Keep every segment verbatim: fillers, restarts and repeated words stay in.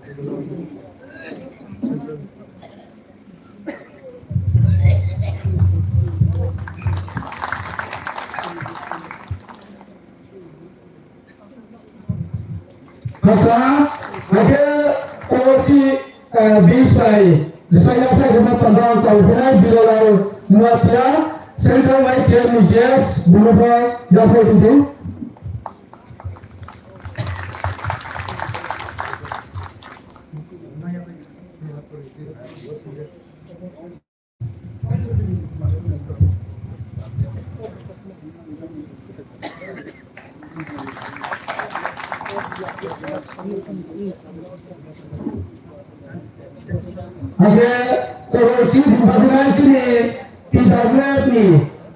Hakha, hakhe kochi, eh, bis bai, Jisai yaphai rwma tanda ang tongphinai Bilolal Nuatia, Central Y T F ni J S, bunobo yaphai rwdi. Hakhe toro chini thumphaknai chini T W F ni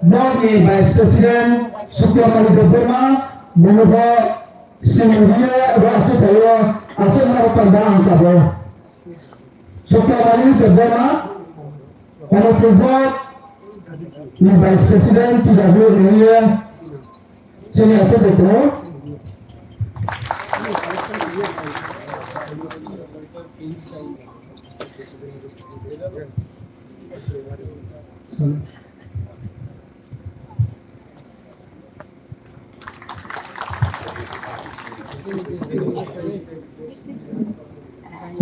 board ni Vice President Sukla Malik Debbarma, bunobo Singriya rok achukthai o achukma rok tanda ang tabuk. Sukla Malik Debbarma, Honorable Board ni Vice President T W F ni chini achukthai tongo.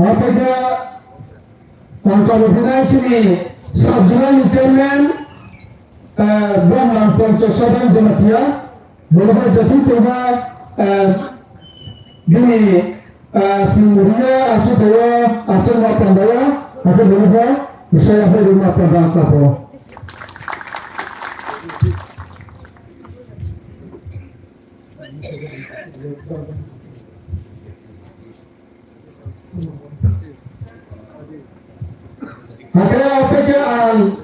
Otaja tangkabo hinai chini sub zonal ni chairman, eh, Brahman Pancho Sadan Jamatia, Borok jati tongma, eh, bini, eh, sing riya asu tayo, asu ma tangaya, asu borok, isaya hai ruma tangaya kapo. Hakhe o phaikhe ang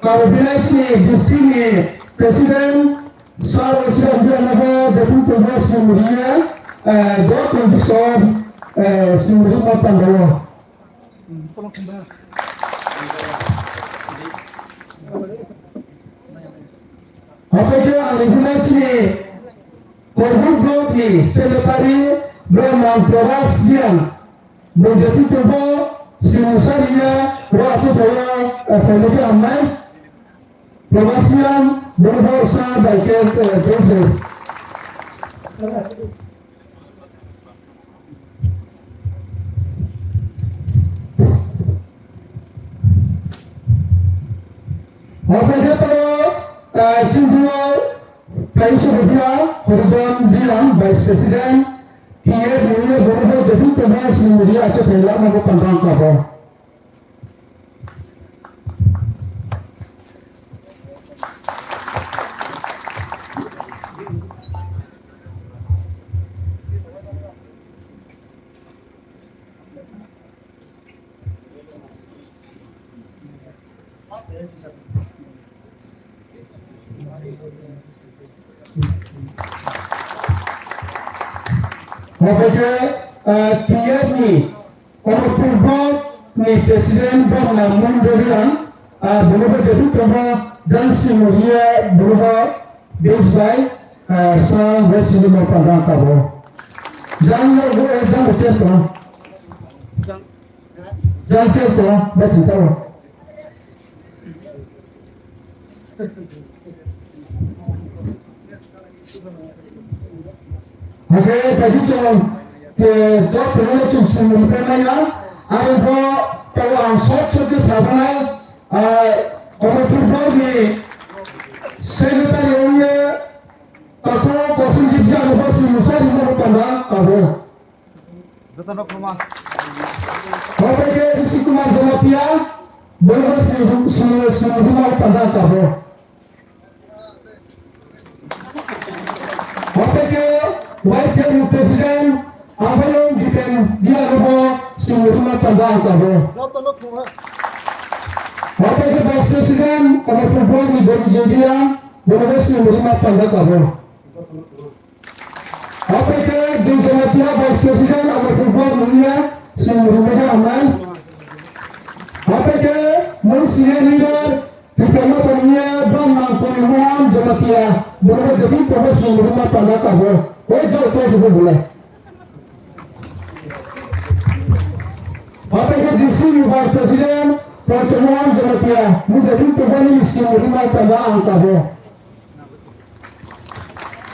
Karbi Village ni district ni president sir Siram Bianabo deputy tongma Sumriya, eh, joto bisor, eh, Sumri ma tangao. Hapai khe ang rihornai chini Korbuk block ni secretary Brahman Prabhas Siang, bo jati tongbo Simusariya, bo achukthai o, eh, phainai khe hamnai. Prabhas Siang, bo borsa bai khe, eh, tongthai. Obo khe tamo, ah, chini o kaisa rwphia Horidon Bilam, Vice President, T F ni borok bo jephru tongma sini ria achukthai lama bo tangkha wngkha bo. Obo khe, ah, T F ni Amarpur block ni president Bamna Mundorian, ah, bunobo jephru tongma Jansi Moria bunobo base bai, ah, sa west ni mo panda kabo. Jang no go, eh, jang chen to. Jang chen to, ba chin to. Oke, tadi chong ke jok kena chong sumur kena ya. Aro bo tawa ang short short ke sabanai, ah, kono football ni secretary ongya, tako kosin jibya aro bo sumur sari mo panda abo. Jotono khuluma. Obo khe Rishi Kumar Jamatia, Borgo Sri, Sri, Sri Kumar Panda Kabo. Obo khe Y K ni President, Abayong Jipen Diarobo, Sri Kumar Panda Kabo. Jotono khuluma. Obo khe Vice President, Omo Football ni Borgo Jodiya, Borgo Sri Kumar Panda Kabo. Obo khe Jamatia Vice President abo football mulia sing rumeda amai. Obo khe mung senior leader Diplomat mulia bang mangkoni Mohan Jamatia. Bono jadi tobo sing rumah panda kabo. Oi jauh kau sebut boleh. Hapai khe district ni vice president Panchmohan Jamatia, mujhe din tubani scheme rima tanda ang kabo.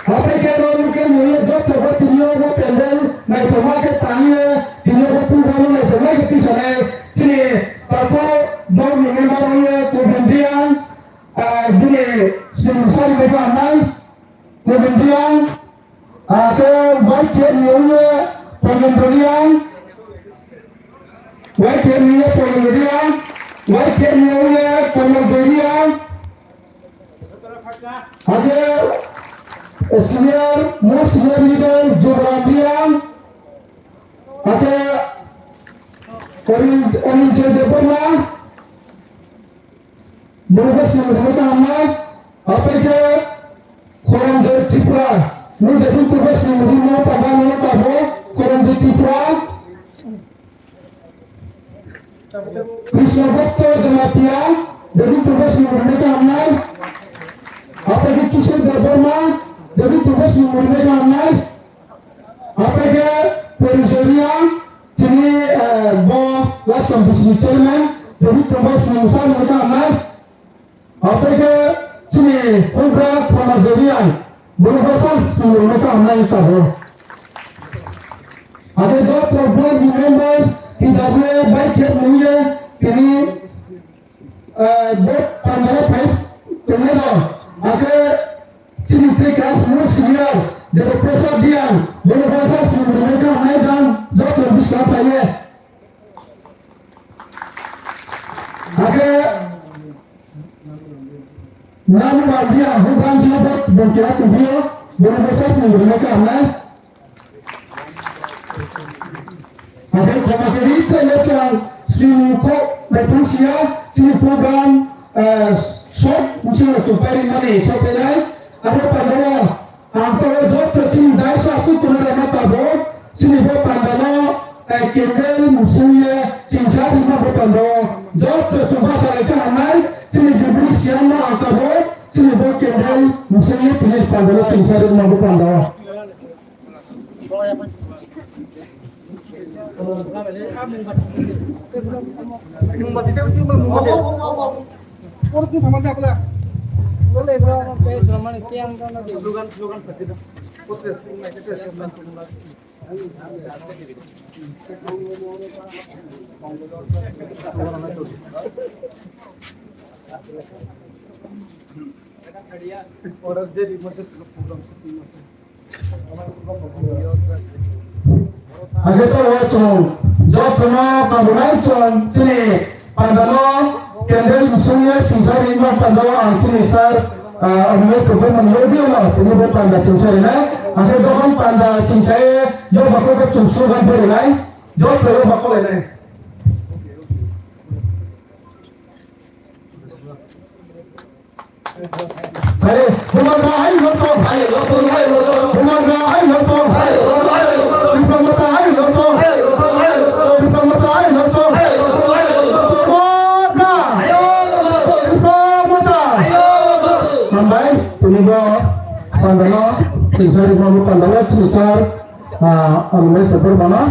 Hapai khe ro luke muye joto bo tini o bo pendel naithoma khe tangye, tini o bo program naithoma khe tisane chini tako bok ni member ye Kubun Diang, ah, bini sini sari bega nai Kubun Diang, ah, ke White Cat ni uye Pamendra Diang, White Cat ni uye Pamendra Diang, White Cat ni uye Pamendra Diang, Ake, eh, senior, most senior leader, Jubran Riang. Ake, Orin-, Orinjoy Debbarma. Borok senior leader hamnai. Apai ke, Khoranjoy Tripura. Nung jephru Tripura senior leader no pagano tabo, Khoranjoy Tripura. Krishna Bhakta Jamatia, jadi tugas murid hamnai. Apa ke Kishore Debbarma, jadi tugas murid hamnai. Apa ke Porijoria, chini, eh, bo last of the chairman, jadi tugas murid hamnai. Apai khe chini Kubra Khorma Jerian, bono bwsa sumrungno kaham nai tabuk. Abo joto board ni members, T W A bai khe nungya tini, eh, board pandara phai tongnai rok. Akhe chini tei class most senior, Debra Prasad Dian, bono bwsa sumrungno kaham nai jang joto bwsa phaiya. Ake nang wabia hubran sabo bongkia tubio bono bosas ni gurme ka amnai. Ake khoma kiri pe lechang sri ko petusia sri program, eh, short misi chupai mani sopenai. Ake pandora Ang tei joto chini dais o aswk tongnai rok no tabuk chini bo panda no, eh, candle musung ye chingsa rwma bo panda o joto chwng bachalaikha hamnai chini bibri siyang no ang tabuk chini bo candle musung ye tini panda no chingsa rwma bo panda o. Order jeri masa program setting masa. Age to o chwng jotono kabunai chwng chini pandano candle musungya chingsari ma pandao ang chini sir, ah, Amilesh Debbarma ni audio no tini bo panda chingsarinai. Age jokhon panda chingsaye yo bako ko chwng slogan borinai joto yo bako lainai. Hai, Bubagra hai lotong. Hai, lotong, hai, lotong. Bubagra hai lotong. Hai, lotong, hai, lotong. Tipra Motha hai lotong. Hai, lotong, hai, lotong. Tipra Motha hai lotong. Hai, lotong, hai, lotong. Bubagra. Hai, lotong. Tipra Motha. Hai, lotong. Hambai, tini bo pandano, chingsarimani pandano, chingsar, ah, Amilesh Debbarma no.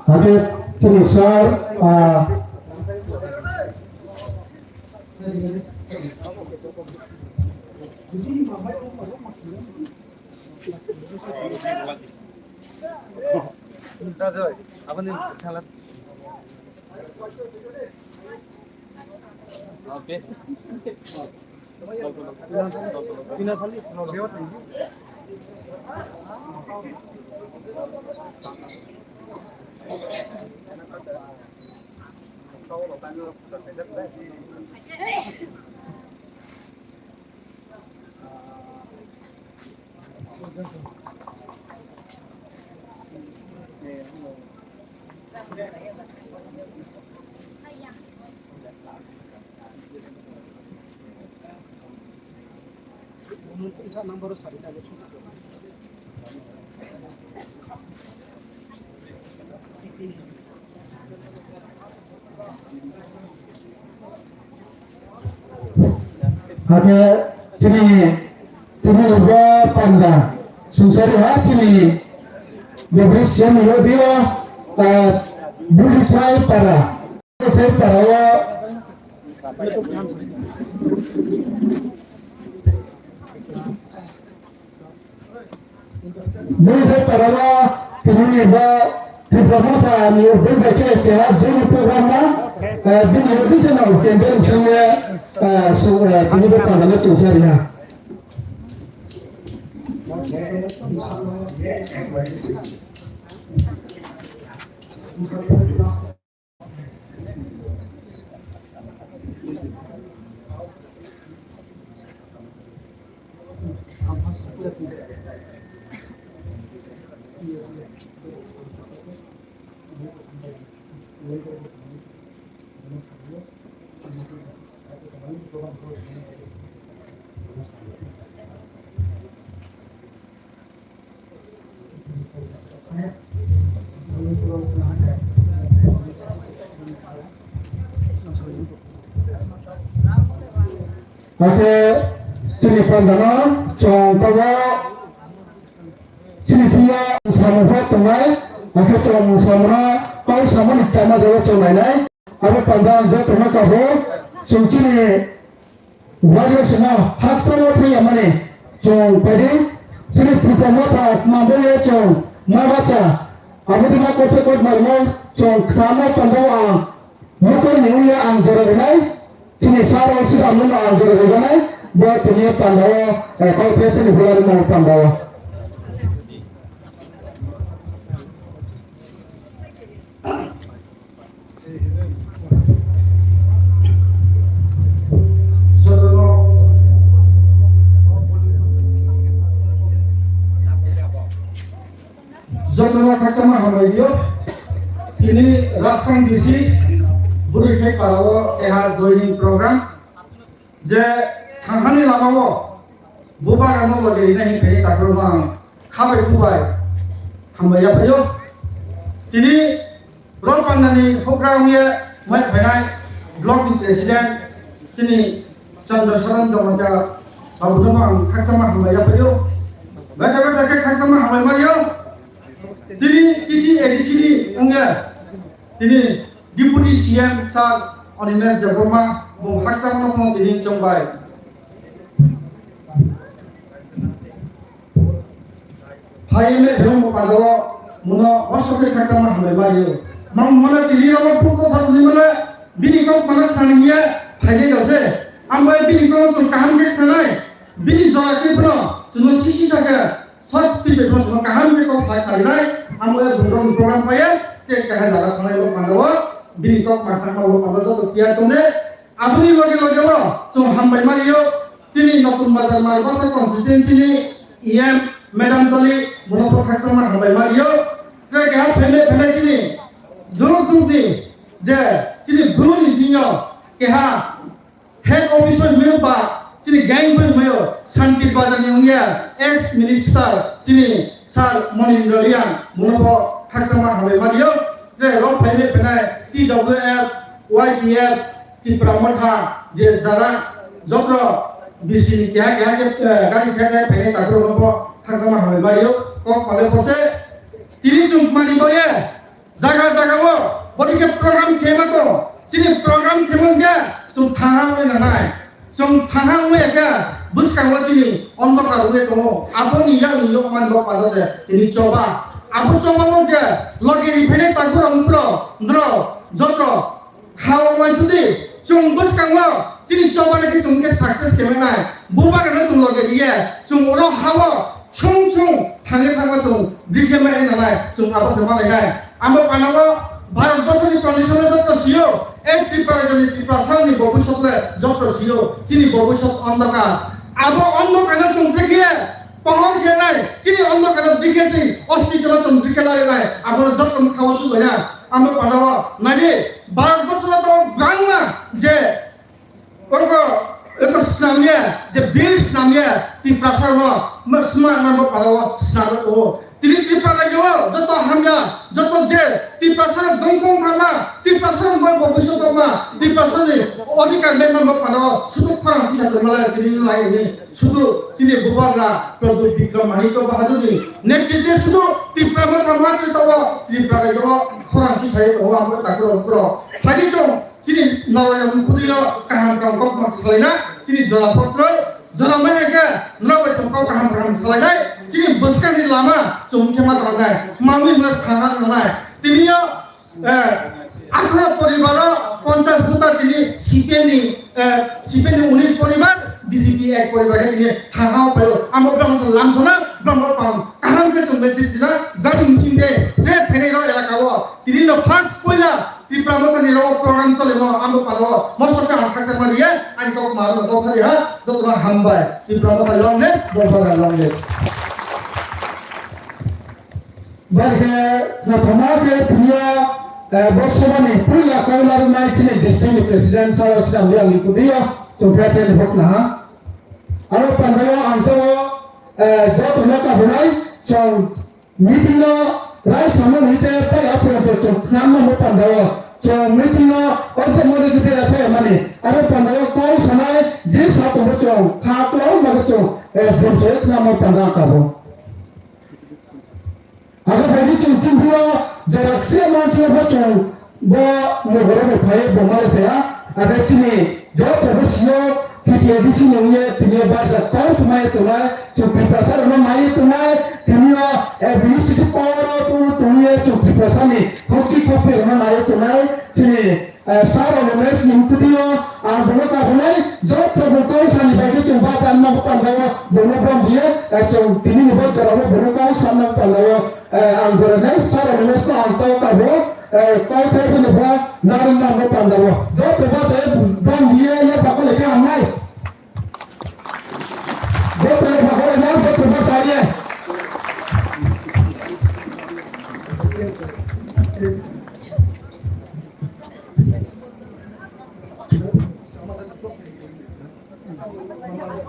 Ake chini sir, ah, Rajoy, aboni salad. Hakhe chini tini bo panda sungsari ha chini Gabriel Siam Yodia, ah, Burithai Para. Burithai Para o Bini tei parao tini ni bo Tripura Motha ni udin bai khe keha joini program no, eh, bini udin kheno candle songwi, eh, su-, eh, bini bo panda no chwngsa riya. Hakhe chini pandano chwng tabuk chini phiya samung phai tongnai, hakhe chwng samungno tei samungni chama jaga chwng nainai. Abo panda ang jotono kabo chwng chini warriors no hakchalo thangya mani chwng paidi chini Tripura Motha mambo ye chwng ma bacha abo dima kote kot marmo chwng khnama panda ang mukol ni uya ang jora rinai chini saro sida muno ang jora rinai bo tini panda o kau the chini hulari mo panda o. Jotono khakchangma hambai dio. Tini Raskang D C Burithai Para o keha joining program. Je thangkhani lamao bubagrano loge rina hinphani takhorokno ang khabai khubai hambai yaphaio. Tini rok pandani hokra wngya mai phainai block ni president chini Chandra Saran Jamatia babuno ang khakchangma hambai yaphaio. Betha betha khe khakchangma hambai mario. Chini T T A D C ni wngya tini Deputy C M Sir Animesh Debbarma, bo haksa no phano tini chongbai. Phai me phai mo pando muno hosto khe haksa ma hambai ma yo. Mang mana tini ro phu to sa ni mana bini kok mana khani ye phai de se. Ang bai bini kok sun kaham khe khanai. Bini jora khe phano tuno sisi sa khe. Sat speed bai phano kaham khe kok sai kharinai, amo ya bumrok ni program paiya, ke kaha jaga thanai o panda o, bini kok ma thangma o panda joto tiyar tongnai. Aboni loge loge o, chwng hambai maliyo, chini Notun Bazar Malbasa constituency ni E M Madam Toli, bono bo khaksa ma hambai maliyo. Tei keha phainai phainai chini, juruk juruk ni, je, chini bru ni singyo, keha, Head office bai hwnwi ba chini gang bai hwnwi Santir Bazar ni wngya ex minister chini Sir Monindra Reang, bono bo khaksa ma hambai ma rio. Tei rok phai bai phainai T W F, Y T F, Tipra Motha je jara jotro B C ni keha keha ke, eh, gari khe khe phainai takhro no bo khaksa ma hambai ma rio. Kok palai pose tini chwng mani boye. Jaga jaga o boni khe program khema to, chini program khema khe chwng thaha wngwi nangnai. Chwng thaha wngwi khe bwskango chini ondokar wngwi tongo. Aboni yakni yokmani bo panda se tini choba. Abo choba wng khe logi ri phainai takhurok wngphro nrok jotro kha o mai sudi chwng bwskango chini choba ni khe chwng khe success khema nai. Bubagrano chwng logi riye chwng oro ha o Chwng chwng thangwi thangma chwng bikhe mai nanai, chwng abo se malainai. Amo panao Bharat borsoni condition le jotto sio, ei Tripura rajyoni Tripura sarani bobisot le jotto sio, chini bobisot ondokar. Abo ondokarno chwng bikhe pohor khe nai, chini ondokarno bikhe si ostitwno chwng bikhe lai nai, abo jotto mukha o chwng lai nai. Amo panao nai di, Bharat borsoro to bangma je Oro eko snamya, je bill snamya, Tiprasa no, ma sma man bo pala o snam o. Tini Tripura rajyo o, joto hamya, joto je, Tiprasa rok dongso wng thangma, Tiprasa rok bai bobiswt wngma, Tiprasa ni odhikar bai manma phano sudu khorang kisa tongma lai tini lai ni sudu chini bubagra Pradyot Bikram Manikya Bahadur ni netrite sudu Tipra Motha ma se tawo Tipra rok khorang kisa ye tawo amo takro kro. Phai chong chini Narayan Mukudi yo kaham kaham kok ma salai na chini jora photroi. Jora mai hai khe, norok bai tong kok kaham kaham salainai, chini bwskangni lama chwng khe ma tangnai, manwi hwnwi thangnai nangnai. Tini o, eh, atharo poribaro ponchash voter tini C P M ni, eh, C P M ni unis poribar, B J P ek poribar khe tini thangha o paio. Amo brang sa lamsona, brang bo pam kaham khe chwng bai sisina, gari msing de, tre phenai rok elaka o. Tini no first poila Tipra Motha ni rok program cholemo, amo paro, mosok khe ang khaksa maliya, ani kok ma rok kok thali ha, jotono hambai. Tipra Motha long live, Bongphara long live. Barke na thoma ke priya, eh, bosomani puila kaula nai chini district ni president sa o sida muyang ni kudiya, tongkha te ni hok na ha. Aro pandao ang to, eh, jotono ka bunai, chong Meeting o rai samung hite pai apro to chwng khnam no panda o chwng meeting o ortho mori jodi ra pai mani aro panda o kau sanai je sa to bo chwng kha klau ma bo chwng jom se khnam o panda ka bo. Aro bai ni chwng chwng phio jora se ma se bo chwng Bo mogoro ni phai bo mare taya, ade chini joto bo sio T T A D C ni wngye tini o barjak kok tumai tongnai, chwng Tiprasa rokno nai tongnai, tini o administrative power o tong tongye chwng Tiprasa ni khokchi khopri rokno nai tongnai, chini, eh, sir Ramesh ni mukti o ang bono kabulai, joto bo kok sani bai khe chwng bacha nang pandao, bono bom biye, eh, chwng tini ni bo jora bo bono kok sanna pandao, eh, ang jora nai sir Ramesh no ang tao kabo, Eh, kok thai phano bo narwk narwk panda o. Joto bachai bom biye ya pakole khe hamnai. Joto ya pakole na, joto bachai ye.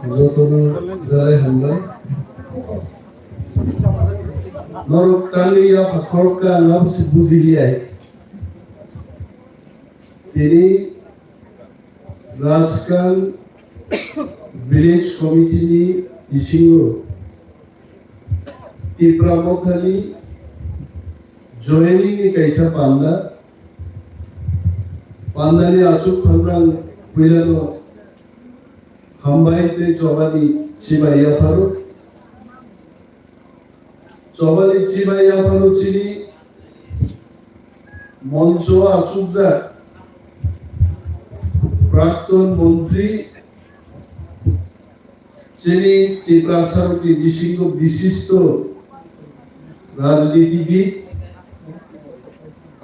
Jotono belai hambai. Norok tangwi yapha khoroksa nabo se bujiliyai. Tini Rajkang Village Committee ni bisingo Tipra Mothani joining ni kaisa panda. Pandani achuk phangrang puilano hambai tei chobani chibai yapharo. Chobani chibai yapharo chini moncho achukjak Prakton Montri Chini Tiprasa rokni bisingo bishisto rajnitibid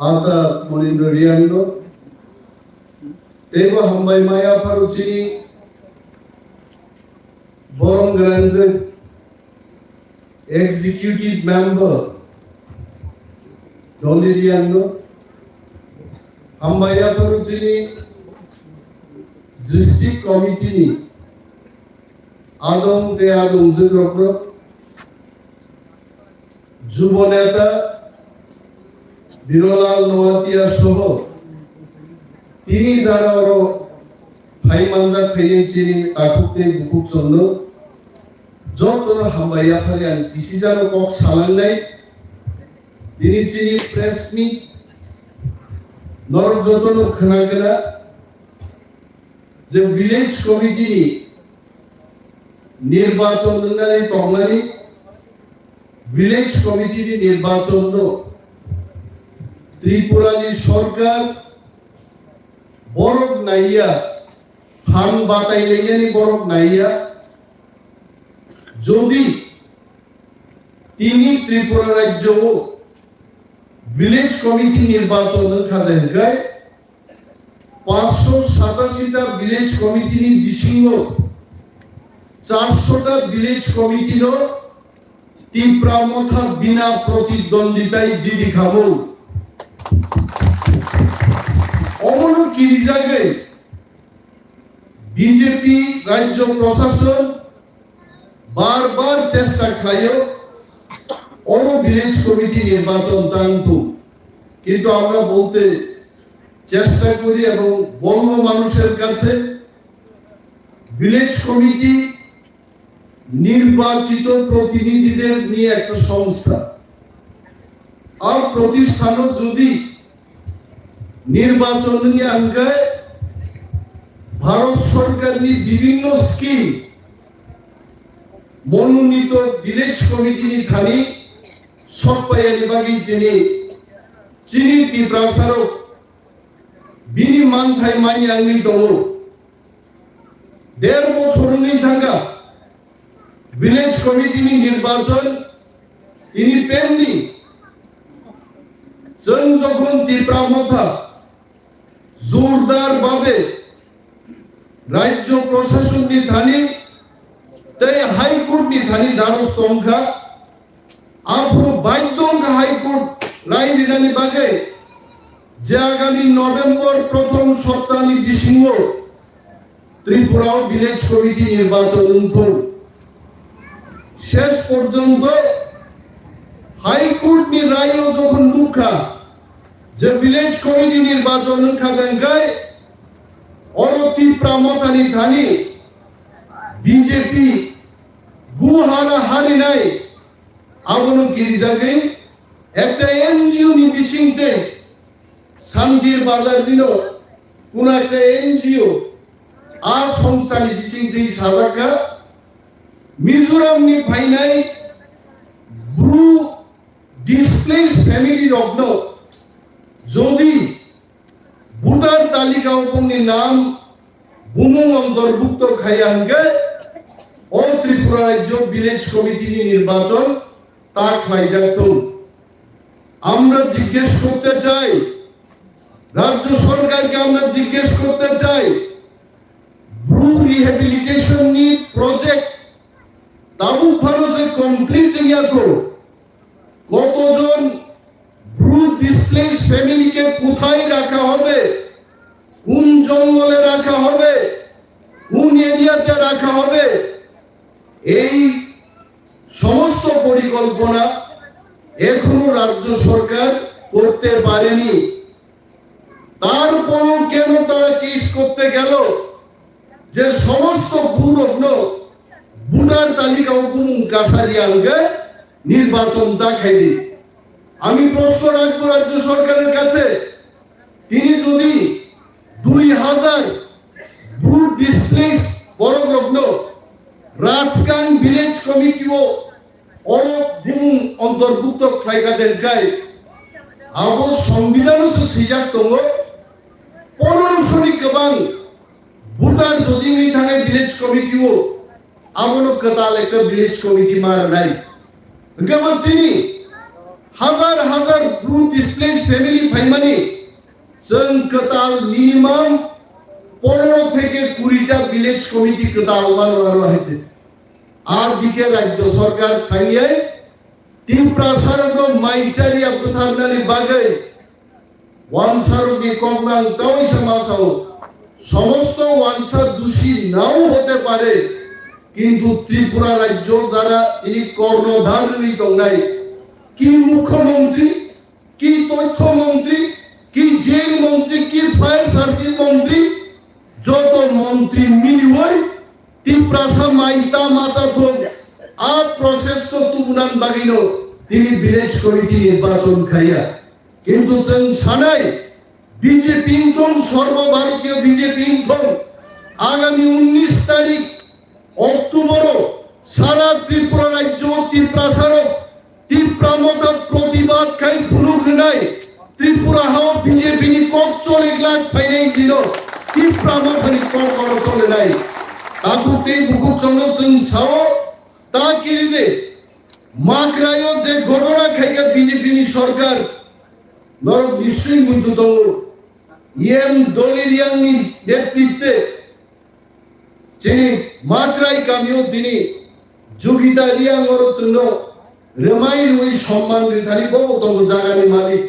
Ata Monindra Reang no teibo hambai maya pharo chini borom gwnangjak Executive Member Dolly Reang no hambai yapharo chini District Committee ni adong tei adongjwk rokno Jubo Neta Birolal Noatia soho tini jaga oro phai manjak phainai chini takhuk tei bukhuk chwngno jotono hambai yaphari ang kisijano kok salangnai. Tini chini press meet norok jotono khna gana je village committee ni nirbachon wngnani tongnani village committee ni nirbachon no Tripura ni sorkar borok naiya, phan batai lainani borok naiya. Jodi tini Tripura rajyo o village committee nirbachon wngkha de hwnkhe, paanch sho satashi ta village committee ni bisingo char sho ta village committee no Tipra Motha bina protidwonditai jidi kha bo. Omono kirijagwi B J P rajyo prashason bar bar chesta khlaio, oro village committee nirbachon tang thung. কিন্তু আমরা বলতে চেষ্টা করি এবং বলবো মানুষের কাছে, village committee নির্বাচিত প্রতিনিধিদের নিয়ে একটা সংস্থা। আর প্রতিষ্ঠানও যদি নির্বাচন নিয়ে আনকায় ভারত সরকারনি বিভিন্ন স্কিম মনোনীত ভিলেজ কমিটিনি thani sokpayani bagwi tini chini Tiprasarok bini manthai manya wngwi tongo. Der bochor wngwi thangkha village committee ni nirbachon tini pending. Chwng jokhon Tipra Motha jordar babe Rajyo Proshasonni thani tei High Court ni thani daros tongkha. Aphuru baidhyo wngkha High Court rai rinani bagwi je agami November prothom soptani bisingo Tripura o village committee nirbachon wngthung. Shesh porjonto High Court ni rayo jokhon nukha je village committee nirbachon wngkha, hwnkhe oro Tipra Mothani thani B J P guhara harinai abono kirijagwi ekta N G O ni bisingtwi Santir Bazar bino kuna ekta N G O a songstha ni bisingtwi sajakha Mizoram ni phainai Bru displaced family rokno jodi voter talika o bongni nam bumung ontorbhukto khaiya hwnkhe o Tripura Rajyo Village Committee ni nirbachon ta khlaijak thung. আমরা জিজ্ঞেস করতে চাই, রাজ্য সরকারকে আমরা জিজ্ঞেস করতে চাই, ব্রু রিহ্যাবিলিটেশন নি project tabuk phano se complete wngya kho. কতজন ব্রু ডিসপ্লেসড ফ্যামিলিকে কোথায় রাখা হবে, কোন জঙ্গলে রাখা হবে, কোন এরিয়াতে রাখা হবে, এই সমস্ত পরিকল্পনা এখনো রাজ্য সরকার করতে পারেনি। তারপরও কেন তারা কেস করতে গেল যে সমস্ত ভূরত্ন ভোটার তালিকাও গুমুং কাছারিয়ানকে নির্বাচন দেখায়নি? আমি প্রশ্ন রাখবো রাজ্য সরকারের কাছে, তিনি যদি দুই হাজার ভূ ডিসপ্লেসড বড় রত্ন রাজকাং ভিলেজ কমিটিও অরক বুমুং অন্তর্ভুক্ত খাইকাদের গাই আবো সংবিধানও সে সিজাক দঙ্গ পনেরোশো নি গোবাং ভোটার যদি নি থানায় ভিলেজ কমিটিও আবনো কতাল একটা ভিলেজ কমিটি মারা নাই। গেবো চিনি হাজার হাজার ভূ ডিসপ্লেসড ফ্যামিলি ফাইমানি চং কতাল মিনিমাম পনেরো থেকে কুড়িটা ভিলেজ কমিটি কতাল মানো আরো হয়েছে। আর দিকে রাজ্য সরকার থাইয়ে তিপ্রাসারকনো মাইচারিয়া বুথারনানি বাগৈ ওয়ানসারকনি ককনাং তাওই সমাসাও সমস্ত ওয়ানসার দোষী নাও হতে পারে, কিন্তু ত্রিপুরা রাজ্য যারা এই কর্ণধার রই দংনাই, কি মুখ্যমন্ত্রী, কি তথ্যমন্ত্রী, কি জেল মন্ত্রী, কি ফায়ার সার্ভিস মন্ত্রী, যত মন্ত্রী মিলিওই তিপ্রাসা মাইতা মাচা থক আ প্রসেস তো তুবনান বাগিনো তিনি ভিলেজ কমিটি নির্বাচন খাইয়া। কিন্তু চং সানাই বিজেপি ইংথং সর্বভারতীয় বিজেপি ইংথং আগামী উনিশ তারিখ অক্টোবরও সারা ত্রিপুরা রাজ্য তিপ্রাসারক তিপ্রা মথা প্রতিবাদ খাই ফুলুক রিনাই ত্রিপুরা হাও বিজেপি নি কত চল্লিশ লাখ ফাইনাই দিল তিপ্রা মথানি কত বড় চলে নাই। তাতু তেই বুকুক চন্দ্র সিং সাও তা কিরিদে মাকরায়ো যে ঘটনা খাইকা বিজেপি নি সরকার নরক নিশ্চয়ই মুইতু দল ইএম দলি রিয়াংনি নেতৃত্বে Chini Matrai kamio dini Jugita Riang oro chwngno remai rwi somman rithani bo tongo jagani malik.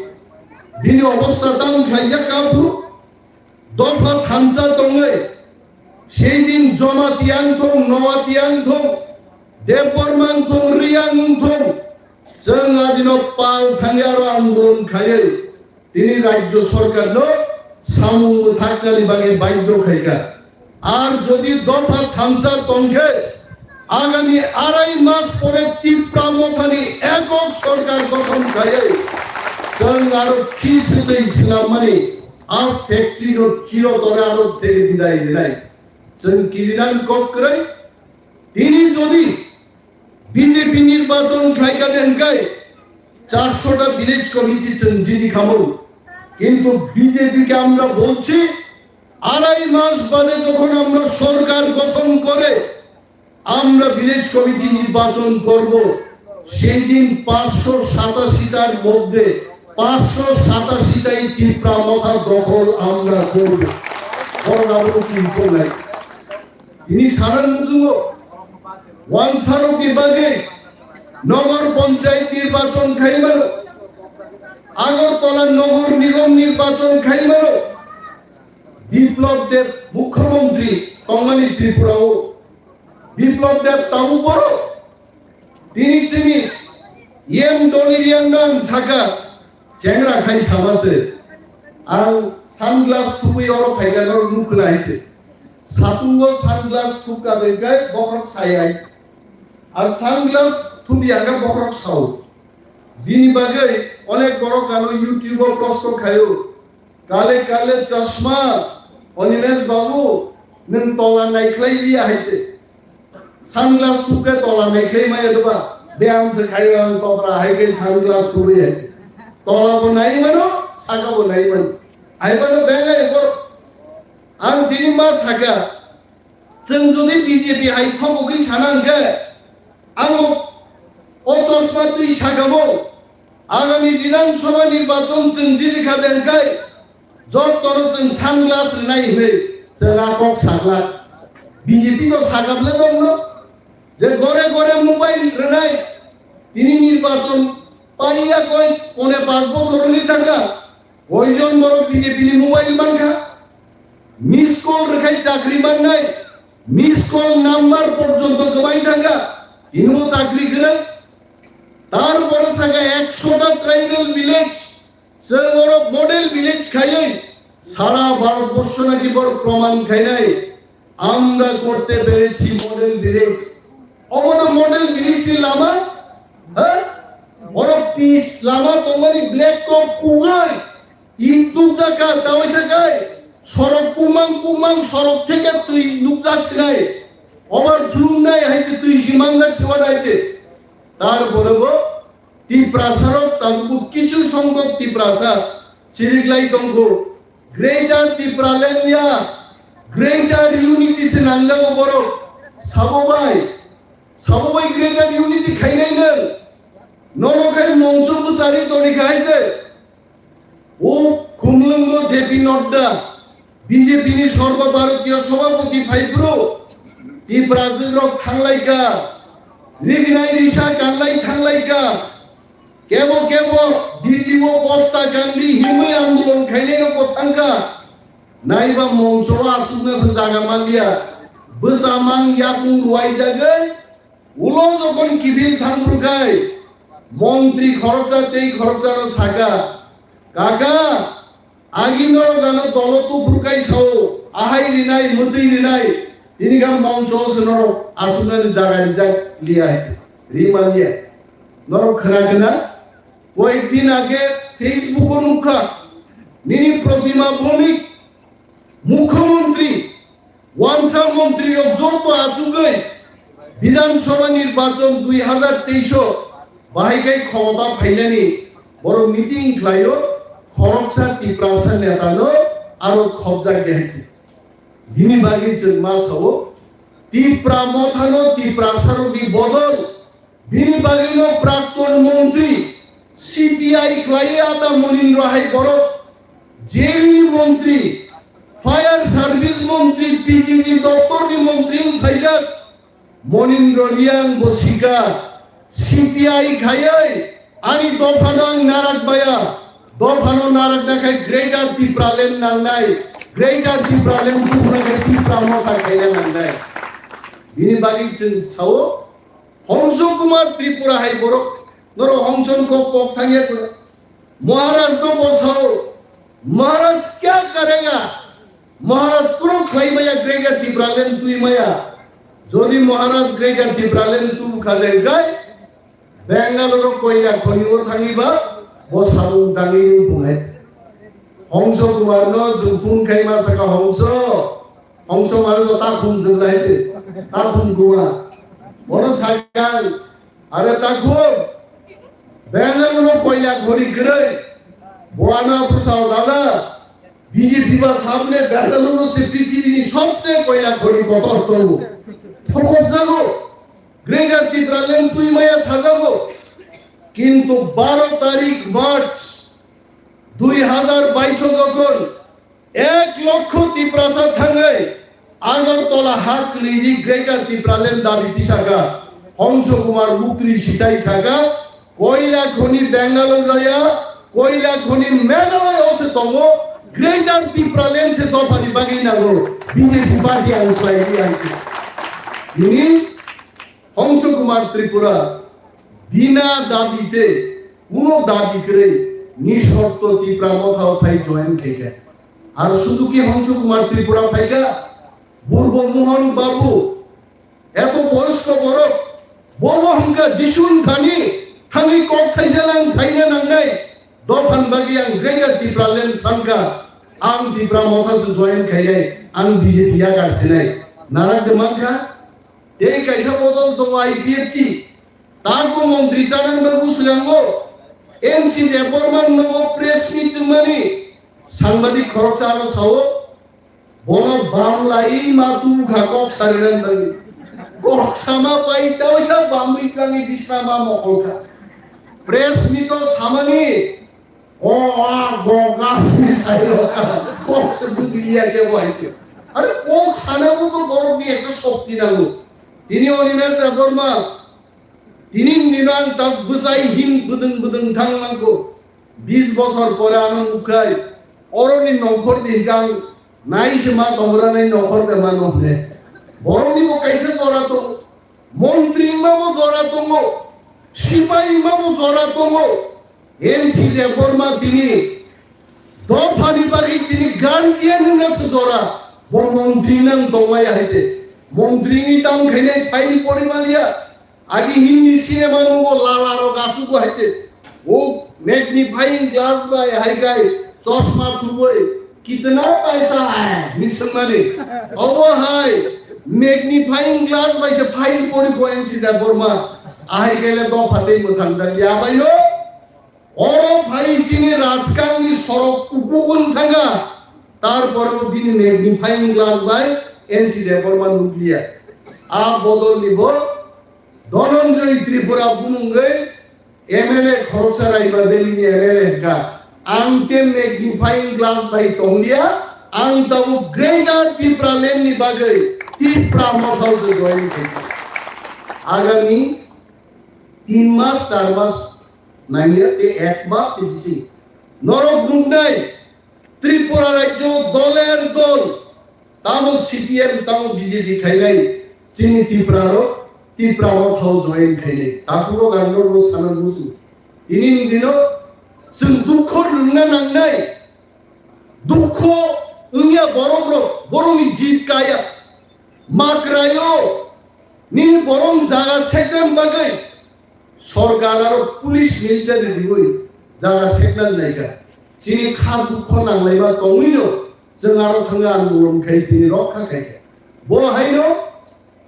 Bini obostha tang khlaijak kha phuru dopha thansa tongwi sei din Jomati ang thong, Nowati ang thong, Debbarma ang thong, Riang ang thong, chwng adino pal thangya aro andolon khaiwi. tini rajyo sorkarno samung mwthaknani bagwi baidhyo khaikha. Ar jodi dopha thansa tongkhe, agami arai mas pore Tipra Mothani ekok sorkar gothon khaiwi chwng aro khisitwi swnammani a factory no chirotore aro thege bidai rinai. Chwng kirinani kok kwrwi. Tini jodi B J P nirbachon khlaikha de hwnkhe charshota village committee chwng jini khamung. Kintu B J P ke amra bolchi, arai mas bade jokhon amra sorkar gothon kore, amra village committee nirbachon korbo, sei din panchsho satashi tar moddhe panchsho satashi tai Tipra Motha dokhol amra korbo. Boro abo kintu nai. Tini saran muchungo wansarokni bagwi Nogor Panchayat nirbachon khaimano, Agartala Nogor Nigom nirbachon khaimano, Biplab Deb Mukhyamantri tongmani Tripura o, Biplab Deb tabuk boro tini chini M Doliriang no ang saka, chengra khai sama se. Ang sunglass thubui oro phaikha norok nukhwna hai se. Satungo sunglass thubka bai khai bokhorok sai hai se. Ar sunglass thubi ang bokhorok sao. Bini bagwi onek borok ano YouTube o prosto khaio. Kale kale chashma, Animesh babu, nwng tola naikhlai liya hai se. Sunglass thubkhe tola naikhlai maya doba. Beyam se khai ang topra hai khe sunglass thubui hai. Tola bo nai mano, saka bo nai mano. Hai mano bengai bo. Ang tini ma saka, chwng jodi B J P hai thobogwi sana hwnkhe, ang o chashma twi saka bo. Agami Bidhan Sabha nirbachon chwng jiri kha bengkai, Jotono chwng sunglass rwnai hinwi chwng a kok saglak. B J P no sagap le bongno je gore gore mobile rwnai. Tini nirbachon paiya koi pone panch bochor wngwi thangkha. Koijon borok B J P ni mobile mankha. Miss call rwkhai chakri mannai. Miss call number porjonto kwbai thangkha. Tinibo chakri kwrwi. Tarpore saka ekshota tribal village. Chwng oro model village khaiwi sara Bharat borsho naki borok proman khainai, আমরা করতে পেরেছি model village. Omono model village ni lama, ha? Oro pis lama tongmani black top kugai, it nukjakha, tawaisa kai, sorok kumang kumang, sorok theke twi nukjak sinai, overflow nai hai se twi si mangjak siwa nai se. Tarpore bo Tiprasarok tabuk kichu songkok Tiprasa chiriklai tongkho. Greater Tipraland ya, Greater Unity se nangjago borok. Sabo bai, sabo bai Greater Unity khainai nwng. Nono khai mongcho bwsari toni khai je. O khumlwngo J P Nadda, B J P ni Sarba Bharatiya Sabhapati phaiphuru, Tiprajwk rok thanglaika, rignai risa kanlai thanglaika, kebo kebo Delhi o bosta kanwi himwi andolon khainai rok bo thangkha. Naiba mongcho o aswkna se jaga manliya, bwsa mang yakung ruwaijagwi, Ulo jokhon kiphil thangphuru khai, montri khoroksa tei khoroksano saka, "Kaka, agi norok ano dolo tuphuru khai sao, ahai rinai, mwtwi rinai, tini kha mongcho se norok aswknani jaga rijak liya hai khe, ri man liya." Norok khna khna, koyek din age Facebook o nukha, nini Protima Bhowmik, Mukhyamantri, Wansa montri rok joto achugwi Bidhan Sabha nirbachon dui hazar teis o bahai khai khomota phainani borok meeting khlaio, khoroksa Tiprasa netano aro khobjak de hai se. Bini bagwi chwng ma sao, Tipra mothano Tiprasa rokni bodol Bini bagwino prakton montri C P I khlaiwi ata Monindra hai borok jail ni montri, fire service montri, P D G doptor ni montri wng phaijak. Monindra Reang bo sika C P I khaiwi ani dophano ang narak baya, dophano narak nakhai Greater Tipraland nangnai, Greater Tipraland buphra khai Tipra motha khaina nangnai. Bini bagwi chwng sao, Hongso Kumar Tripura hai borok, norok Hongson kok kok thangya kula. Maharaj no bo sao, "Maharaj kya karega?" Maharaj kuro khlai maya Greater Tipraland twi maya. Jodi Maharaj Greater Tipraland twi kha de gai, Bangalore koila khoni o thangi ba, bo sabung dangi ni bungai. Hongso Kumar no jung phun khai ma saka Hongso. Hongso mano to takhum jwng lai te. Takhum Kumar. Bono sakang, "Are takhum, Bangalore no koila khoni kwrwi. Bo ano bwsao dada. B J P ba samne Bangalore se prithibini sobche koila khoni kotor tongo. Thokop jago. Greater Tipraland twi maya sajago." Kintu baro tarik March dui hazar bais o jokhon ek lokho Tiprasa thangwi Agartala ha kwlwini Greater Tipraland dabi tisaka, Hongso Kumar Mukri sichai saka, koila khoni Bangalore jaya, koila khoni Meghalaya o se tongo, Greater Tipraland se dophani bagwi nango, B J P party ang khlai di ang. Nini Hongso Kumar Tripura bina dabi te kuno dabi kwrwi ni shorto Tipra Motha o phai join khaikha. Ar sudu ki Hongso Kumar Tripura phaikha, Burbo Mohon Babu, eto boyosko borok, bobo hwnkha Jisun thani thangwi kok thaisa lang saina nangnai, dophan bagwi ang Greater Tipraland sankha, ang Tipra Motha se join khainai, ang B J P yakar sinai. Narak de mankha, tei kaisa bodol tongo I P F T. Tangko montri chanang bagwi swnango. N C Debbarma nogo press meet tongmani. Sangbadik khoroksa ano sao, "Bono bam lai ma tu kha kok sarinang bagwi." Kok sama pai tausa bamwi tlangi bisna ma mokol kha. Press meet o samani, "O, a, go, ga," sini sai ro kha. Kok se buji liya ke bo hai se. Are kok sana bo to borok ni ekta shokti nango. Tini Animesh Debbarma, tini ni nang tak bwsai him bwdwng bwdwng thang nangkho. Bis bosor pore ano nukhai, oroni nongkhor di hwnkhe ang nai se ma tongra nai nongkhor de mano hwne. Borokni bo kaisa jora tongo, montri wngma bo jora tongo, sipai wngma bo jora tongo. N C Debbarma tini dophani bagwi tini guardian wngna se jora, bo montri nang tongmaya hai de. Montri ni tang khainai file pori maliya. Agi Hindi cinema nugo lala rok asugo hai te. O magnifying glass bai hai kai chosma thubui kitna paisa hai ni swngmani. Obo hai magnifying glass bai se file pori ko N C Debbarma. Ahai kele dopha tei mwthang jak ya bai o. Oro phai chini Rajkangni sorok kukugun thanga, tarpore bini magnifying glass bai N C Debbarma nukliya. A bodolni bo Dhananjay Tripura bumungwi M L A khoroksa Raima Valley ni M L A hwnkha. Ang te magnifying glass bai tongliya, ang tabuk Greater Tipraland ni bagwi Tipra Motha o se join khaikha. Agami tin mas, char mas nangya tei ek mas ni bising norok nuknai Tripura rajyo doler dol tamo C P M tamo B J P khainai chini Tipra rok Tipra Motha o join khainai takhuk rok ang norok sana musu tini ni dino chwng dukho rwngna nangnai. Dukho wngya borok rok, borok ni jit kaya. Makrayo nini borok jaga sekna bagwi sorkar aro police military riwi jaga sekna naikha. Chini kha dukho nanglaima tongwino chwng aro thangwi andolon khai tini rokha khaikha. Bo haino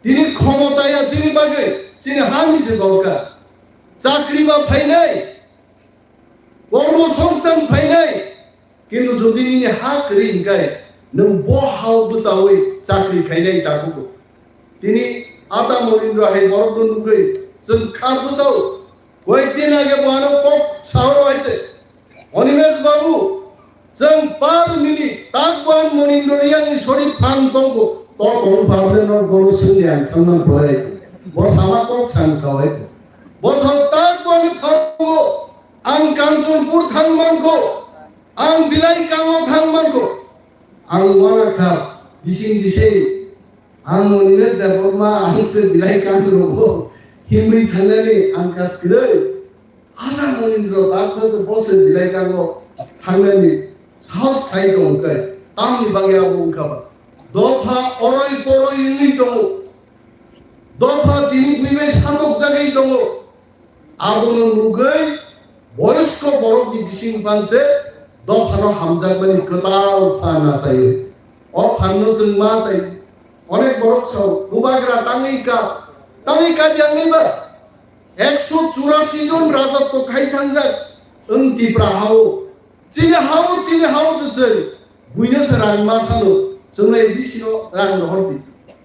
tini khomotaya chini bagwi chini hani se dorkar. Chakri ba phainai. Kormosongsthan phainai, kintu jodi nini ha kwrwi hwnkhe nwng bo hao bwchaui chakri khainai takhuk. Tini ata Monindra hai borokno nugwi chwng kha bwchao. Koyekdin age bo ano kok sahoro hai se, "Animesh babu, chwng par minute takban Monindra Reang ni sori phan tongo, to tong pharle no bono swngya ang thangna borai." Bo sama kok sang sawai. Bo sok takban phango. Ang Kanchanpur thang mankho, ang Bilai Kango thang mankho. Ang uana kha, bising bising, ang Monindra Debbarma, ang se Bilai Kango rogo himwi thangnani ang kas kwrwi. Ada Monindro takha se bose Jilaikango thangnani sahos khai tong khe, tamni bagwi abo wngkha ba. Dopha oroi poroi wngwi tongo. Dopha tini buibai satokjagwi tongo. Abono nugwi boyosko borokni bising panse dophano hamjakmani kwtal phan achaio. O phanno chwng ma chai. Onek borok sao, bubagra tangwi ka, tangwi ka yang nai ba. Ekso churasi jon rajotwo khai thangjak wng Tipra hao. Chini hao, chini hao se chwng buino se rang ma sano, chwngno A D C no rang rohor di.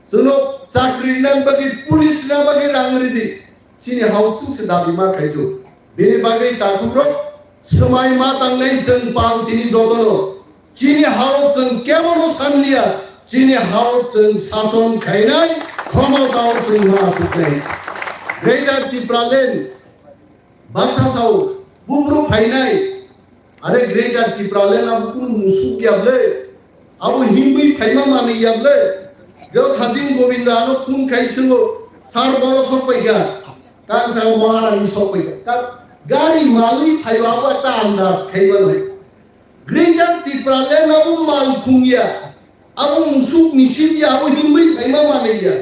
Chwngno chakri rwna bagwi, police rwna bagwi rang ridi. Chini hao chwng se dabi ma khai chwng. Bini bagwi takhukrok swmai ma tangnai chwng pal tini jotono. Chini hao chwng kebono sanliya, chini hao chwng sason khainai, khomotao chwng ma asuknai. Greater Tipraland baksa sao, bubru phainai. Are Greater Tipraland abo kunu musuk ya ble, abo himwi phaima manwi ya ble. Jeo Khasing Govinda ano phone khai chwngo, sir boro sok paikha, kang sao Maharani sok paikha. Ka-, gari malwi phaio abo ekta andas khaiba nai. Greater Tipraland abo mal phungya, abo musuk ni sibya, abo himwi phaima manwi ya.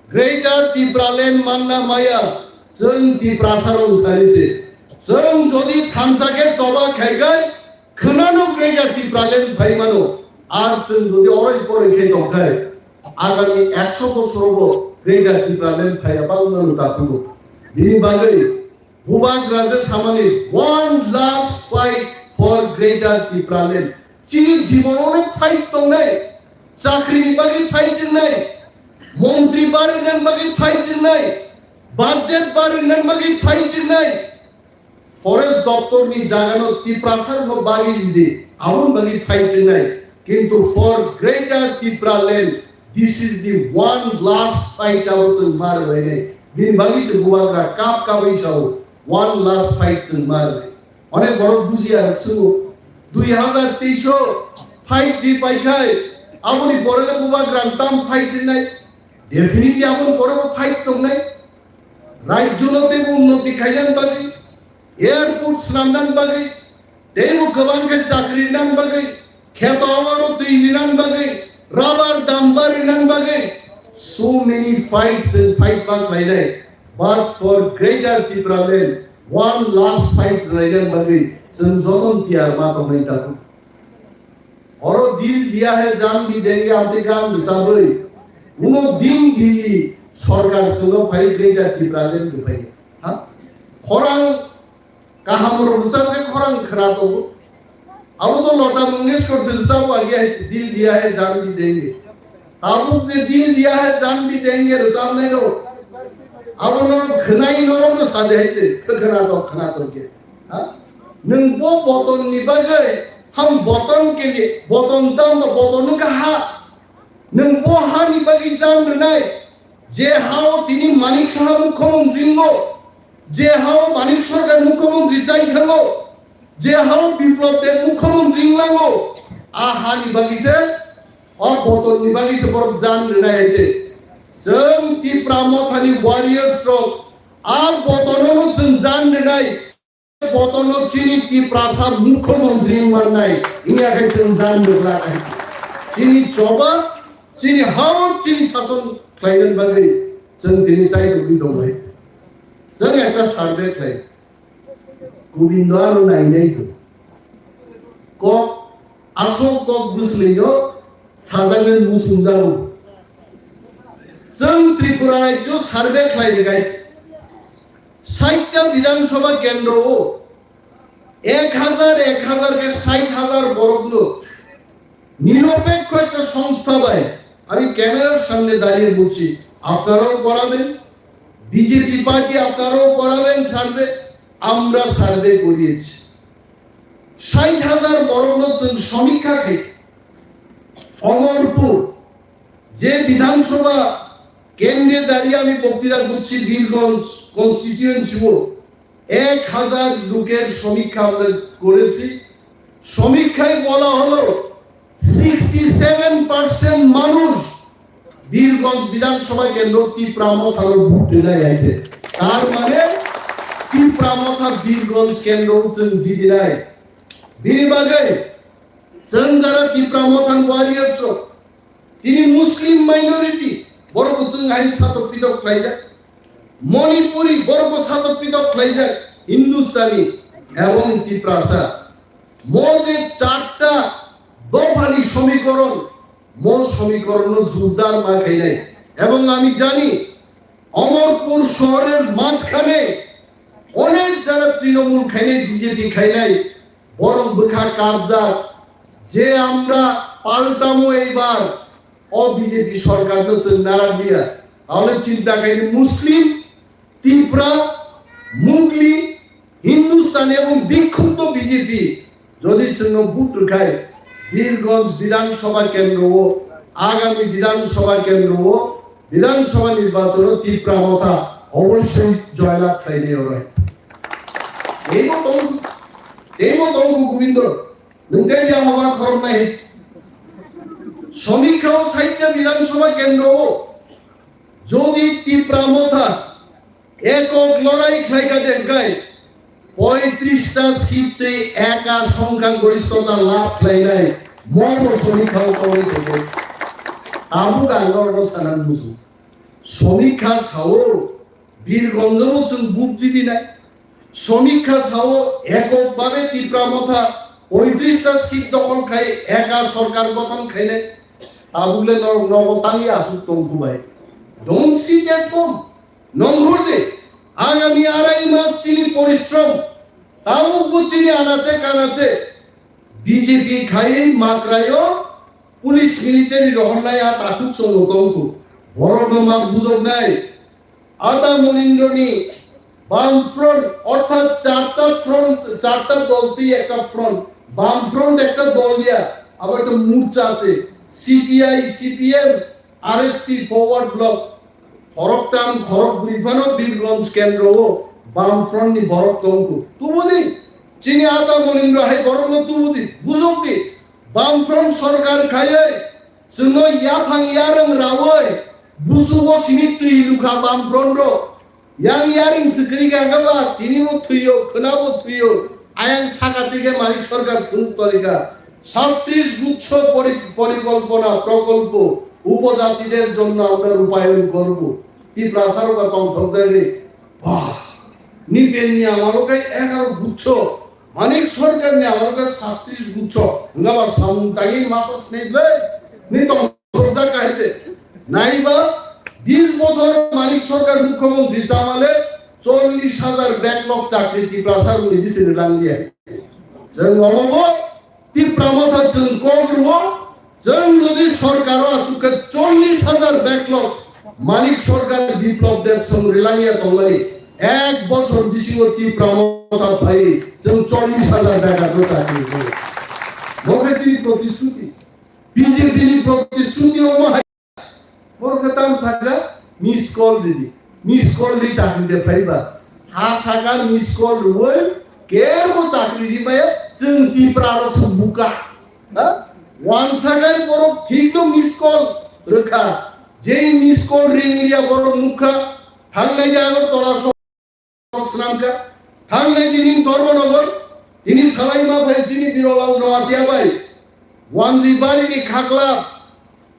Greater Tipraland manna maya, chwng Tiprasa rok thani se. Chwng jodi thansa khe choba khai khai, khwnano Greater Tipraland phai mano. Ar chwng jodi oroi poroi khe tong khai, agami ekso bochoro bo Greater Tipraland phai ya bang mano ta thugo. Bini bagwi Bubagra je samani one last fight for Greater Tipraland. Chini jibono onek fight tongnai. Chakri ni bagwi fight tongnai. Montri barwi nan bagwi fight tongnai. Budget barwi nan bagwi fight tongnai. Forest doptor ni jaga no Tiprasa no bagwi ridi. Aboni bagwi fight tongnai. Kintu for Greater Tipraland, this is the one last fight abo chwng ma rwlainai. Bini bagwi se bubagra kap kabwi sao, one last fight chwng ma rwnai. Onek borok bujiya rok chwngo, dui hazar teis o fight ri pai khai, aboni pore le bubagra tam fight rinai. Definitely aboni pore bo fight tongnai. Rajyo no teibo unnoti khainani bagwi, airport swnamnani bagwi, teibo kwbang khe chakri rinani bagwi, kheto aro twi rinani bagwi, rubber dumper rinani bagwi, so many fights and fight bang khlainai. But for Greater Tipraland, one last fight khlainani bagwi chwng jotono tiyar ma tongnai takhuk. Oro dil diya hai jaan bhi denge amtwi gan bwsabwi. Kuno din Delhi sorkar chwngno phai Greater Tipraland bwphai. Ha? Khorang kaham rok bwsakhe khorang khna tongo. Abo to Lata Mangeshkar se rwchabo agi hai dil diya hai jaan bhi denge. Tabuk je dil diya hai jaan bhi denge rwchabnai rok. Abono khwnai norokno sade hai se khna to khna to khe. Ha? Nwng bo boton ni bagwi, ham boton ke liye, boton tam ba boton no ka ha. Nwng bo ha ni bagwi jaan rwnai, je ha o tini Manik Saha mukhyamantri wngo, je ha o Manik Sarkar mukhyamantri chai thango, je ha o Biplab Deb mukhyamantri wnglango, a ha ni bagwi se, o boton ni bagwi se borok jaan rwnai hai khe. Chwng Tipra Motha ni warriors rok, a boton no chwng jaan rwnai. Botono chini Tiprasa mukhyamantri wngmannai, wngya khe chwng jaan rwgwlak hai. Chini choba, chini hao, chini sason khlainani bagwi chwng tini chai tongwi tongnai. Chwng ekta survey khlai, Gobindo ano nainai tong. Kok, aswk kok bwswlwino sajaknai muchung jago. Chwng Tripura rajyo survey khlai rwkha. Sait ta Bidhan Sabha kendro o ek hazar, ek hazar khe sait hazar borokno নিরপেক্ষ একটা সংস্থা bai, আমি ক্যামেরার সামনে দাঁড়িয়ে বলছি, আপনারাও করাবেন, বিজেপি পার্টি আপনারাও করাবেন সার্ভে, আমরা সার্ভে করিয়েছি। Sait hazar borokno chwng সমীক্ষা khai, অমরপুর, যে বিধানসভা কেন্দ্রে দাঁড়িয়ে আমি বক্তৃতা করছি, বীরগঞ্জ কনস্টিটিউয়েন্সি, এক হাজার লোকের সমীক্ষা আমরা করেছি। সমীক্ষায় বলা হলো, সিক্সটি সেভেন পার্সেন্ট মানুষ বীরগঞ্জ বিধানসভা কেন্দ্র তিপ্রা মথালো ভোট দেনায় আছে। তার মানে Tipra Motha Birganj kendro chwng jidinai. Bini bagwi chwng jara Tipra Motha warriors rok, tini Muslim minority, borok bo chwng hai satok pitok khlaijak. Manipuri, borok bo satok pitok khlaijak. Hindustani ebong Tiprasa. Mo je charta dophani সমীকরণ, মূল সমীকরণ জোরদার মা খাইনাই। এবং আমি জানি, অমরপুর শহরের মাঝখানে অনেক যারা তৃণমূল খাইনাই, বিজেপি খাইনাই, বরং বৃথা কাবজাত যে আমরা পাল্টামো এইবার, অ বিজেপি সরকারকে সে নাড়া দিয়া, তাহলে চিন্তা করি মুসলিম, তিপ্রা, মুগলি, হিন্দুস্তানি এবং বিক্ষুব্ধ বিজেপি যদি চিহ্ন ভোট খায়, বীরগঞ্জ বিধানসভা কেন্দ্র ও আগামী বিধানসভা কেন্দ্র ও বিধানসভা নির্বাচন তিপ্রা মথা অবশ্যই জয়লাভ খাইনি ওরা। এই মতো, এই মতো গোবিন্দ, নংকে যে আমার খরম নাই। সমীক্ষা ও সাহিত্য বিধানসভা কেন্দ্র ও যদি তিপ্রা মথা একক লড়াই খাইকা দেখায়, পঁয়ত্রিশটা সিটে একা সংখ্যাগরিষ্ঠতা লাভ খাইনাই মতো সমীক্ষা ও করে থেকে। আবু গাঙ্গর সানান বুঝু। সমীক্ষা সাও বীরগঞ্জও চুন বুঝছি দিনাই। সমীক্ষা সাও এককভাবে তিপ্রা মথা পঁয়ত্রিশটা সিট দখল খাই একা সরকার গঠন খাইলে তাবুলে নরক নব তাঙ্গি আসুক তংখু ভাই। Don't sit at home. Nongkhurde, agami arai mas chini porishrom, tamo bo chini anache kanache, BJP খাই মাকড়াইও পুলিশ মিলিটারি রহন্নায় আর তাকুক চলো তংখু। বড় নমাক বুঝক নাই। আতা মনীন্দ্রনী বামফ্রন্ট অর্থাৎ চারটা ফ্রন্ট, চারটা দল দিয়ে একটা ফ্রন্ট, বামফ্রন্ট একটা দল দিয়া আবার একটা মোর্চা আছে, CPI, CPM, RSP, forward block, খরকতাম, খরক দুইফানো বীরগঞ্জ কেন্দ্র ও বামফ্রন্ট নি বরক তংকু। তুবুদি চিনি আতা মনীন্দ্র হাই বরক নো তুবুদি, বুঝুক দি। বামফ্রন্ট সরকার খাইয়ে চুনো ইয়াফাং ইয়ারং রাওয়ে বুসুগো সিনি তুই লুখা বামফ্রন্ট র Yang yaring swkri gangga ba, tini bo thwiyo, khwna bo thwiyo. Ayang saka tige Manik Sarkar phunuk torika. সাতত্রিশ গুচ্ছ পরি-, পরিকল্পনা, প্রকল্প উপজাতিদের জন্য আমরা রূপায়ণ করব। Tiprasa rok tongthok jagwi. Bah, nipen ni amalo kai এগারো গুচ্ছ, Manik Sarkar ni amalo kai সাতত্রিশ গুচ্ছ. Nga ba samung tangi masa snai ble. Ni tong Khorokjak kahai se. Naiba, বিশ বছর মানিক সরকার মুখ্যমন্ত্রী চামালে চল্লিশ হাজার ব্যাকলগ চাকরি টিপ্রাসার মধ্যে দিছে langlia. Chwng omobo Tipra Motha chwng kok rwo, chwng jodi sorkaro achukhe চল্লিশ হাজার ব্যাকলগ মানিক সরকার বিপ্লব Deb song rilangya tongmani ek bochor bisingo Tipra Motha phai chwng চল্লিশ হাজার ব্যাকলগ চাকরি rwo. Mokhe chini protishruti. BJP ni protishruti omo hai. Borok khe tam sakha, miss call ridi. Miss call ri chakri de phaiba. Ha sakha miss call rwoi, kebo chakri ri maya, chwng Tipra rok se buka. Ha? Wansakai borok thik no miss call rwkha. Jei miss call ring ya borok nukha. Thangnai ya ano tora so Swnamkha. Thangnai tini Dharmanagar, tini salaima phai chini Birolal Noatia bai. Wanjwi barini khakla,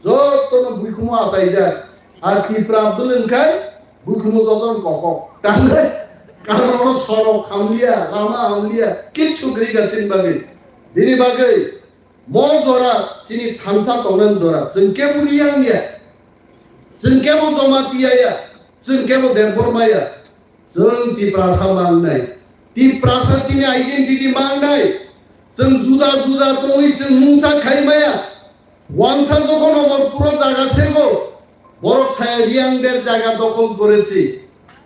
jotono buikhumu achaijak. Ar Tipra Abdul wngkhai, buikhumu jotono kokok. Tangnai, karono sorok hamliya, lama hamliya, kichu kwrwi kha chini bagwi. Bini bagwi, mo jora, chini thansa tongnani jora, chwng kebo Riyang ya, chwng kebo Jamatia ya, chwng kebo Debbarma ya. Chwng Tiprasa mangnai. Tiprasa chini identity mangnai. Chwng juda juda tongwi chwng mungsa khai maya. Wansa jokhon Amarpuro jaga sego, borok saya Riyangder jaga dokhol korechi.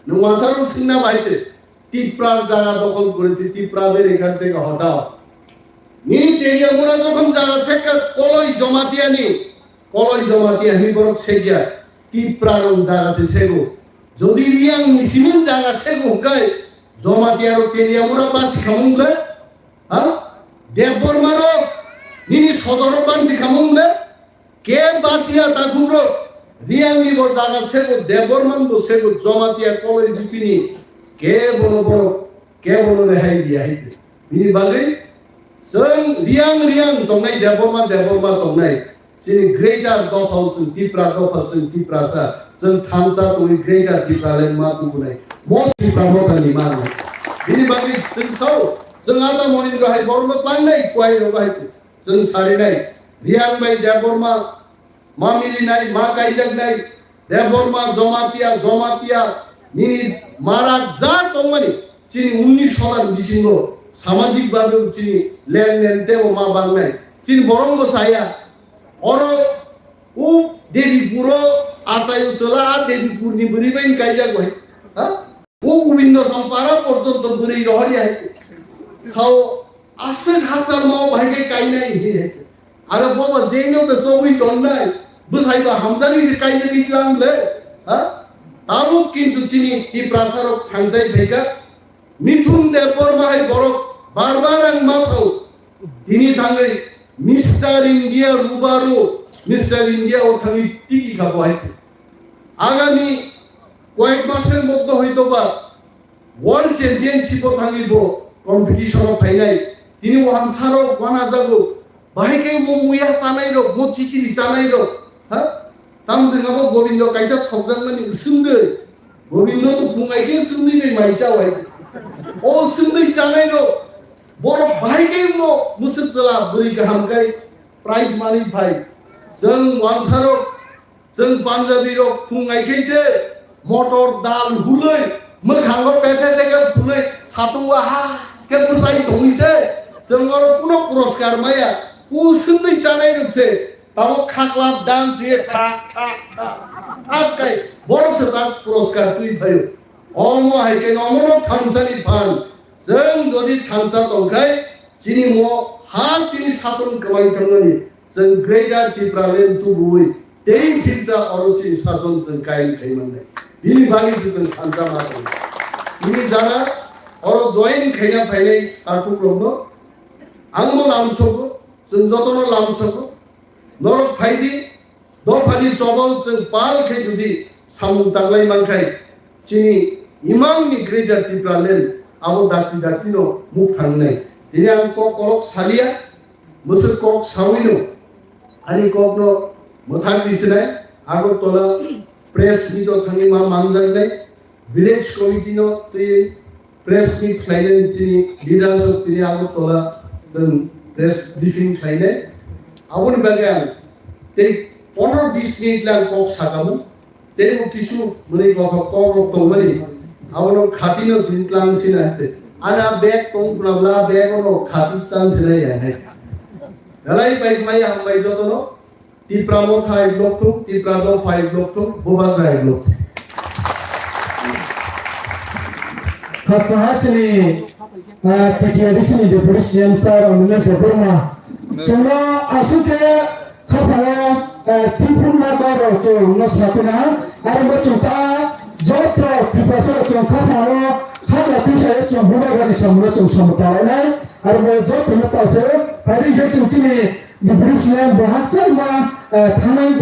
Nwng wansa rok swngna bai se, Tipra jaga dokhol korechi, Tiprader ekhan theke hotao. Nini Teliamura jokhon jaga sekha Koloi Jamatia ni, Koloi Jamatia hwnwi borok sekya, Tipra rok jaga se sego. Jodi Riyang ni simin jaga sego hwnkhe, Jamatia rok Teliamura basi khamung le? Ha? Debbarma rok nini sodor rok bansi khamung le? Ke basiya takhuk rok? Riyang ni bo jaga sego, Debbarma ni bo sego, Jamatia Koloi bipini ke bono borok kebono rehai riya hai se. Bini bagwi chwng riyang riyang tongnai, Debbarma Debbarma tongnai. Chini greater dopha chwng Tipra dopha chwng Tiprasa, chwng thansa tongwi greater Tipraland ma tubunai. Most Tipra mothani ma nai. Bini bagwi chwng sao, chwng ada monindro hai borokno tlangnai, kuai rok hai se. Chwng sarinai, Riyang bai Debbarma ma milinai, ma kaijaknai, Debbarma Jomatia, Jomatia, nini marak ja tongmani, chini unni sodan bisingo samajik bagwi chini lenglen tebo ma bangnai. Chini borok bo saya, oro u Devi puro asayu chola, a Devi purni bwrwi bai kaijak bai. Ha? O Gobindo Sampara porjonto bwrwi rohor ya hai. Sao aswk hachal mao bahai khe kainai hinwi hai. Aro bobo jeino de chobwi tonnai. Bwsai ba hamjani se kaijagwi tlang le. Ha? Tabuk kintu chini Tiprasa rok thangjai phaikha. Mithun Debbarma hai borok bar bar ang ma sao. Tini thangwi Mister India Rubaru, Mister India o thangwi tiki kha bo hai se. Agami koyek masor moddhe hoyto ba World Championship o thangwi bo competition o phainai. Tini wansarok wanajago. Bahai khe mo muya chanai rok, mo chichiri chanai rok. Ha? Tamo se nabo Gobindo kaisa thokjakmani swngdwi. Gobindo to phungai khe swngdwi bai mai chawai. O swngdwi chanai rok. Borok bahai khe mo musuk chala bwrwi kaham kai prize mani phai. Chwng wansarok Chwng Punjabi rok phung ai khe se motor dal hulwi, mwkhango pethe teke phulwi, satungo ha khe bwsai tongwi se chwng oro kuno puraskar maya. Kusungwi chanai rok se tamo khakla dance ye thak thak thak thak kai borok se ta puraskar twi phaio. Omo hai khe nomono thansani phan chwng jodi thansa tongkhai chini mo ha chini sason kwmai thangmani. Chwng Greater Tipraland tubuwi tei philsa oro chini sason chwng kaiyam khai mannai. Bini bagwi se chwng thansa ma tongo. Bini jara oro join khaina phainai takhuk rokno ang bo lamsogo, chwng jotono lamsogo. Norok phaidi, dophani chobao chwng pal khe jodi samung tanglai mankhai, chini imangni Greater Tipraland abo dakti daktino muk thangnai. Tini ang kok kolok salia, Mwswk kok sawino ani kokno mwthang risinai Agartala press meet o thangwi ma manjaknai village committee no twi press meet khlainani chini leaders rok tini Agartala chwng press briefing khlainai. Aboni bagwi ang tei pondro bis minute lang kok sakamo. Teibo kisu mwnwi kothok kokrok tongmani, abono khatino tini tlang sina te. Ana bag tong pula bla bag ono khati tlang sina ya hai. Belai bai mai hambai jotono, Tipra Motha hai blok thung, Tipra Dopha hai blok thung, Bubagra hai blok thung. Khatsa ha chini, ah, T T A D C ni Deputy C M sir, Anilesh Debbarma. Chwngno aswk khe Khapang o, eh, Tipra Motha rok chwng no sakina, aro bo chwng ta joto Tiprasa rok chwng khapang o, khapla tisa chwng huda gani samung no chwng samung talainai, aro bo joto no paisa o, phaidi khe chwng chini Deputy C M bo haksa ma, eh, thangnai